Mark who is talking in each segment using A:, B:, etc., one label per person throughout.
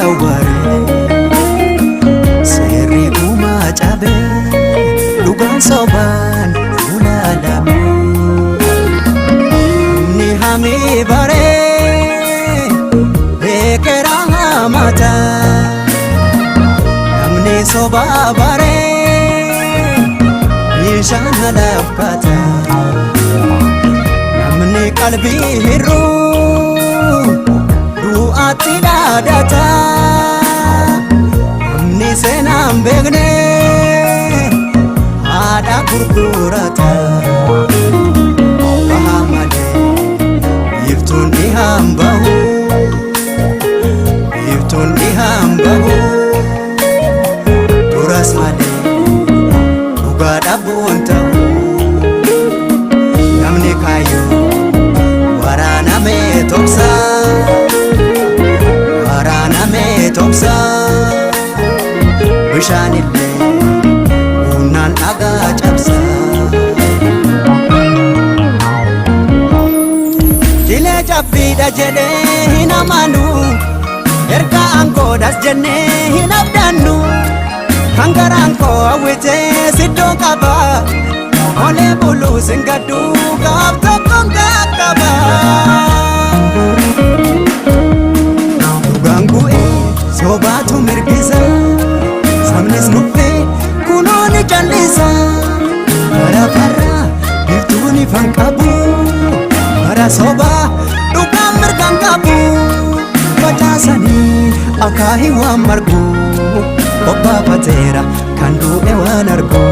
A: awwaare, seerri gumaa cabe, dhugaan sobaan funaaname. Namni hamii baree beekera hamata, namni sobaa baree bishaan alaafkata, namni qalbii hir'uu du'aatti dhaadata, namni seenaan beekne haadha gurgurata. Baha malee biiftuun ni hambahu, biiftuun ni hambahu, duras malee dhugaa dhabuun ta'u. Namni kaayyoo waraaname toksa, waraaname toksa, bishaanillee humnaan dhagaa cabsa. Jilee cabbiidha jedhee hin amanu, erga aangoodhas jennee hin abdannu. Kan garaan koo hawwitee siddoo qaba, olee buluus hin gaddu gaaf tokkoon qaqqaba. Dhugaan bu'ee sobaatu mirgisa, sabnis nuffee kunoo ni callisa. Bara farra biiftuun ifan qabu, bara sobaa dhugaan mirgaan qabu. Facaasanii akaahii waan margu, obbaafateera kan du'e waan argu.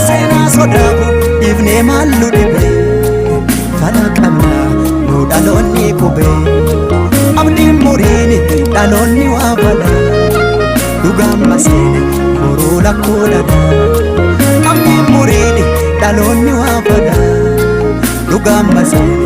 A: Seenaa sodaabu dhiifnee maallu dhibe, fala qabna nu dhaloonni qube. Abdiin muriin dhaloonni waa fala, dhugaan maseene boruu lakkuu dhadha. Abdiin muriin dhaloonni waa fala, dhugaan maseene.